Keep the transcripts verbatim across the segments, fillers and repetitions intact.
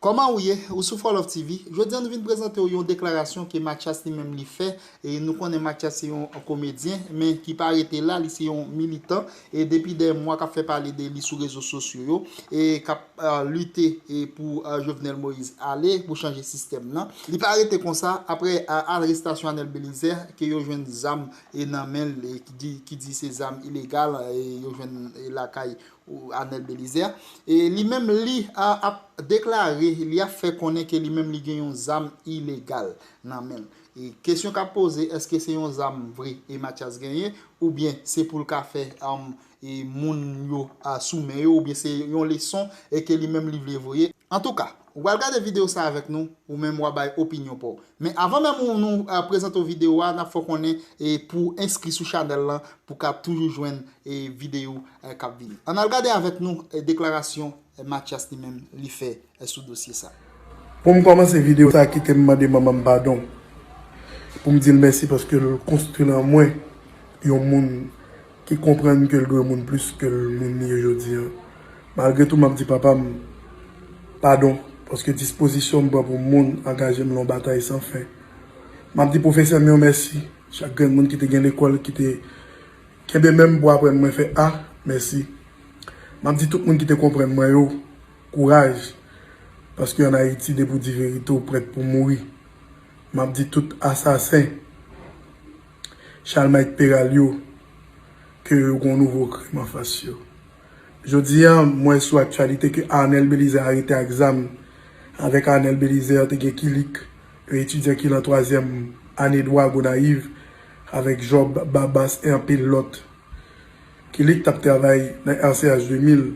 Kòman ou ye? Ou sou Four Love T V. Jodi a nou vin prezante w yon deklarasyon ke Mathias li menm li fè. E nou konnen Mathias se yon komedyen, men ki pa rete la, li se yon militan. E depi dè mwa k ap fè pale de li sou rezo sosyo yo, e k ap, e, lite, e pou, e, Jovenel Moïse ale, pou chanje sistèm nan. Li pa rete konsa, apre, e, arestasyon Anel Belizaire, ke yo jwenn zam, e nan men l, e ki di, ki di se zam ilegal, e yo jwenn, e lakay ou Anel Belizaire. E li menm li a, ap deklare, li ap fè konnen ke li menm li gen yon zam ilegal nan men l. E kesyon k ap poze, èske se yon zam vre e Mathias genyen, oubyen se pou l ka fè, um, e moun yo, a, sou men yo, oubyen se yon leson e ke li menm li vle voye? Antouka, ou pral gade videyo sa avèk nou, ou menm w a bay opinyon pa w. Men avan menm ou nou, a, prezante w videyo a, n ap fè w konnen e pou w enskri sou chanèl lan, pou w ka toujou jwenn, e, videyo, e, k ap vini. Ann al gade avèk nou, e, deklarasyon, e, Mathias li menm li fè, e, sou dosye sa. Pou m kòmanse videyo sa, kite m mande manman m padon. Pou m di l mèsi paske l konstwi nan mwen yon moun ki konprann ke l dwe moun plis ke l moun li ye jodi a. Malgre tou, m ap di papa m padon, paske dispozisyon m pran pou moun angaje m nan yon batay san fen. M ap di pwofesè m yo mèsi, chak grenn moun ki te gen lekòl, ki te kenbe men m pou aprann mwen fè A, mèsi. M ap di tout moun ki te konprann mwen yo, kouraj, paske ann Ayiti, depi w di verite, w prèt pou mouri. M ap di tout asasen Chalmay Peral yo ke yo gen yon nouvo krim anfas yo. Jodi a, m wè sou aktyalite ke Arnel Belizaire arete ak zam. Avèk Arnel Belizaire, te gen Kilik, yon etidyan ki lan twazyèm ane dwa Gonayiv, avèk Job Babas e anpil lòt. Kilik t ap travay nan R C H de mil,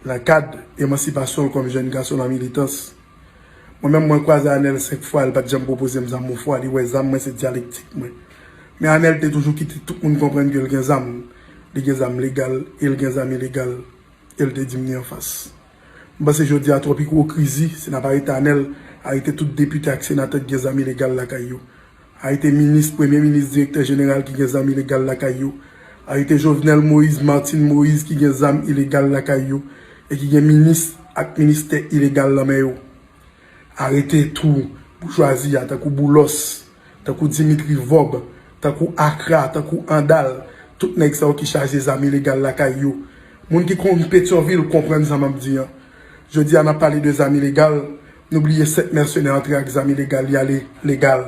nan kad emansipasyon l kòm jèn gason nan militans. Mwen menm, mwen kwaze Anèl senk fwa, li pa t janm pwopoze m zam yon fwa, li wè zam mwen se dyalektik mwen. Men Anèl te toujou kite tout moun konprann ke l gen zam. Li gen zam legal, e l gen zam ilegal, e l te di m li anfas. M panse jodi a twòp ipokrizi, si n ap arete Anèl, arete tout depite ak senatè ki gen zam ilegal lakay yo. Arete minis, premye minis, direktè jeneral ki gen zam ilegal lakay yo. Arete Jovenel Moïse, Martine Moïse ki gen zam ilegal lakay yo e ki gen minis ak ministè ilegal nan men yo. Arete tou boujwazi a, tankou Boulos, tankou Dimitri Vorbe, tankou Akra, tankou Andal, tout nèg sa yo ki chaje zam ilegal lakay yo. Moun ki konn Petyonvil konprann sa m ap di an. Jodi a, n ap pale de zam ilegal, nou bliye sèt mèsenè antre ak zam ilegal, li ale legal.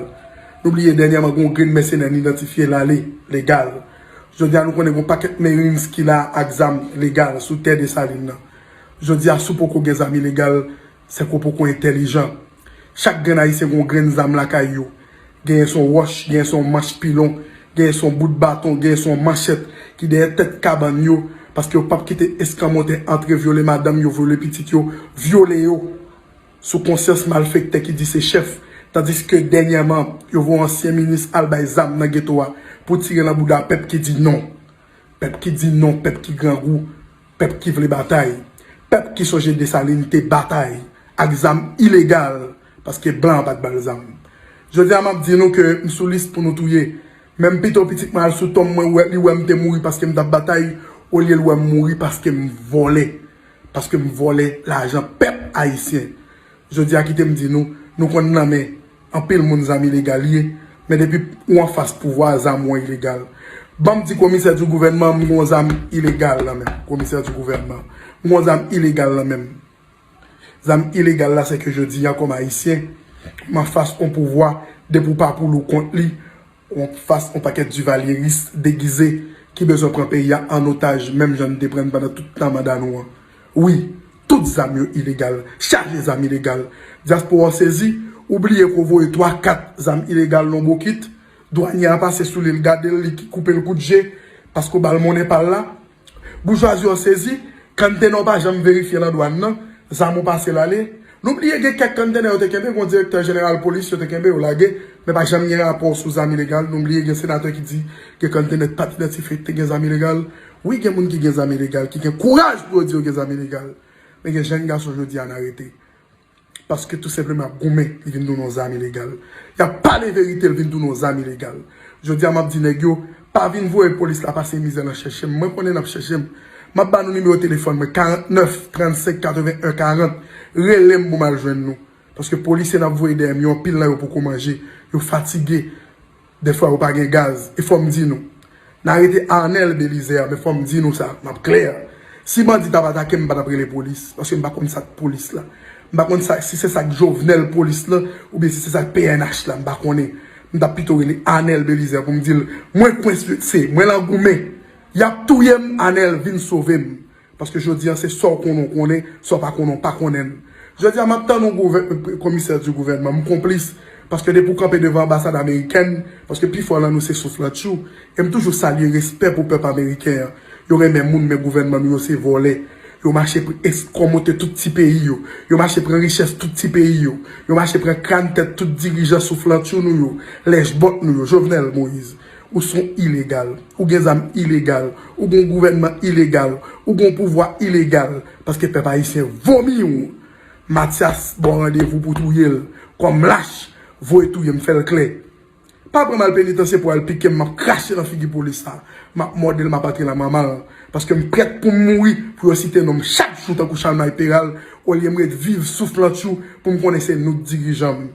Nou bliye dènyèman gen yon grenn mèsenè n idantifye, l ale legal. Jodi a, nou konnen gen yon pakèt Marines ki la ak zam legal sou tè Desalin nan. Jodi a, si w poko gen zam ilegal, se ke w poko entèlijan. Chak grenn Ayisyen gen yon grenn zam lakay yo. Genyen se yon wòch, genyen se yon manch pilon, genyen se yon bout baton, genyen se yon manchèt ki dèyè tèt kabann yo, paske yo p ap kite eskanmòtè antre vyole madanm yo, vyole pitit yo, vyole yo. Sou konsyans malfektè ki di se chèf, tandiske dènyèman, yo voye ansyen minis al bay zam nan geto a pou tire nan bouda pèp ki di non. Pèp ki di non, pèp ki grangou, pèp ki vle batay, pèp ki sonje Desalin te batay ak zam ilegal, paske blan an pa t ba l zam. Jodi a, m ap di nou ke m sou lis pou nou touye. Men m pito pitit mwen al sou tonm mwen, wè, li wè m te mouri paske m t ap batay, olye l wè m mouri paske m vòlè, paske m vòlè lajan pèp ayisyen. Jodi a, kite m di nou, nou konn nan men anpil moun zam ilegal ye, men depi ou anfas pouvwa, zam ou an ilegal. Ban m di komisè di gouvènman, m gen yon zam ilegal nan men m. Komisè di gouvènman, m gen yon zam ilegal nan men m. Zam ilegal la, se ke jodi a, kòm Ayisyen, m anfas yon pouvwa, depi w pa pou l ou kont li, ou anfas yon pakèt divalyeris degize ki bezwen pran peyi a an otaj, menm jan n te pran l pandan tout tan manda nou an. Wi, tout zam yo ilegal, chaje zam ilegal. Dyaspora w sezi, ou bliye ke w voye twa, kat zam ilegal nan bokit, dwanye a pase sou li, l gade l, li ki koupe l kout je, paske w ba l monnen pa l la. Boujwazi w sezi, kantena w pa janm verifye nan dwàn nan, zam ou pase l ale. Nou bliye gen kèk kantena yo te kenbe, gen yon direktè jeneral polis yo te kenbe, yo lage, men pa janm gen rapò sou zam ilegal. Nou bliye gen senatè ki di gen kantena ki pa t idantifye ki te gen zam ilegal. Wi, gen moun ki gen zam ilegal, ki gen kouraj pou yo di yo gen zam ilegal. Men gen jèn gason jodi a n arete. Paske tou senpleman ap goumen, li vin tounen yon zam ilegal. Y ap pale verite, l vin tounen yon zam ilegal. Jodi a, m ap di nèg yo, Pa vin voye polis la pase mizè nan chèche m. Mwen konnen n ap chèche m. M ap ba nou nimewo telefòn mwen, karant nèf, trannsenk, katreven en, karant. Rele m pou m al jwenn nou. Paske polisye n ap voye dèyè m yo, anpil nan yo poko manje. Yo fatige. Dèfwa yo pa gen gaz. E fò m di nou. N arete Arnel Belizaire, men fò m di nou sa, m ap klè. Si bandi t ap atake m, m pa t ap rele polis. Paske m pa konn sa k polis la. M pa konn sa, si se sa k Jovenel polis la, oubyen si se sa k P N H la, m pa konnen. M t ap pito rele Arnel Belizaire pou m di l, mwen kwens, se mwen lan goumen. Y ap touye m, Arnel, vin sove m. Paske jodi a, se sa w konnen, w konnen, sa w pa konnen, w pa konnen l. Jodi a, m ap tann yon gouvè-, komisè di gouvènman, m konplis. Paske depi w kanpe devan anbasad amerikèn, paske pifò lan nou se souflantchou. E m toujou salye respè pou pèp ameriken an. Yo renmen moun, men gouvènman nou yo se vòlè. Yo mache pri-, eskòmote tout ti peyi yo. Yo mache pran richès tout ti peyi yo. Yo mache pran kràn tèt tout dirijan souflantchou nou yo, lèchbòt nou yo, Jovenel Moïse. Ou se yon ilegal. Ou gen zam ilegal. Ou gen yon gouvènman ilegal. Ou gen yon pouvwa ilegal. Paske pèp ayisyen vomi w. Mathias ba w randevou pou touye l. Kòm lach, voye touye m, fè l klè. Pa pran m al penitansye pou al pike m, m ap krache nan figi polis sa. M ap mòde l, m ap antre nan manman l. Paske m prèt pou m mouri, pou yo site non m chak jou tankou Chalmay Peral, olye m ret viv souflantchou pou m konnen se nou k dirijan m.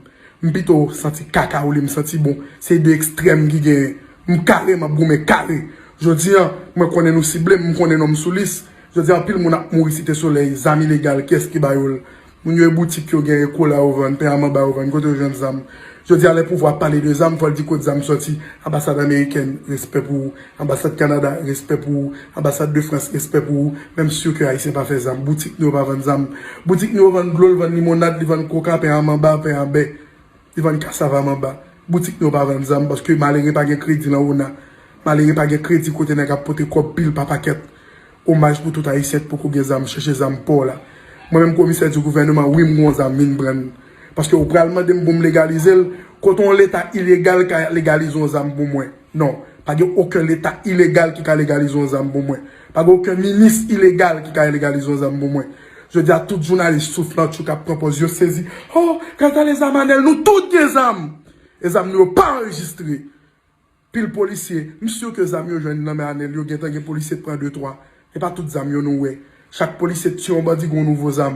M pito santi kaka olye m santi bon. Se de ekstrèm ki genyen. M kare, m ap goumen kare. Jodi a, mwen konnen nou sible m, m konnen non m sou lis. Jodi a, anpil moun ap mouri Site Solèy, zam ilegal, kiyès ki ba yo l? Moun yo e boutik yo genyen, kola yo vann, pen a manba yo vann, kote yo jwenn zam? Jodi a, lè pouvwa pale de zam, fò l di kot zam sòti. Anbasad amerikèn, respè pou ou. Anbasad Kanada, respè pou ou. Anbasad de Frans, respè pou ou. Men m si ke Ayisyen pa fè zam. Boutik nou yo pa vann zam. Boutik nou yo vann dlo, l vann limonad, li vann koka, pen a manba, pen a bè. Li vann kasav a manba. Boutik nou yo pa vann zam, paske malere pa gen kredi lan ona. Malere pa gen kredi kote nèg ap pote kòb pil pa pakèt. Omaj pou tout Ayisyen k poko gen zam, chèche zam pa w la. Mwen menm komisè di gouvènman, wi, m gen yon zam, vin pran l. Paske ou pral mande m pou m legalize l, kote yon leta ilegal ka legalize yon zam pou mwen? Non, pa gen okenn leta ilegal ki ka legalize yon zam pou mwen. Pa gen okenn minis ilegal ki ka legalize yon zam pou mwen. Jodi a, tout jounalis souflantchou k ap pran pòz yo sezi. Oh, gad ale zam Anèl, nou tout gen zam! E zam nou yo pa anrejistre. Pil polisye, m si ke zam yo jwenn nan men Anèl yo, gentan gen polisye k pran de twa. E pa tout zam yo nou wè. Chak polisye t tiye yon bandi, gen yon nouvo zam.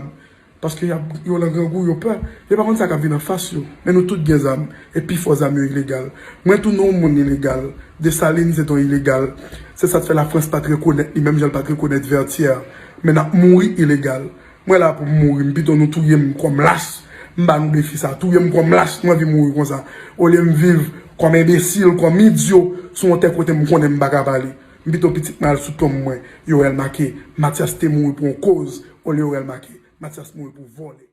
Paske y ap, yo lan grangou, yo pè. Yo pa konn sa k ap vin anfas yo. Men nou tout gen zam. E pifò zam yo ilegal. Mwen tou, nou, yon moun ilegal. Desalin se t yon ilegal. Se sa k fè Lafrans pa t rekonèt li, menm jan l pa t rekonèt Vètyè. Men n ap mouri ilegal. Mwen la pou m mouri, m pito nou touye m kòm lach. M ba nou defi sa, touye m kòm lach, m anvi mouri konsa. Olye m viv kòm enbesil, kòm idyo, sou yon tè kote m konnen m pa ka pale. M pito pitit mwen al sou tonm mwen, yo wè l make, Mathias te mouri pou yon koz, olye yo wè l make, Mathias mouri pou vòlè.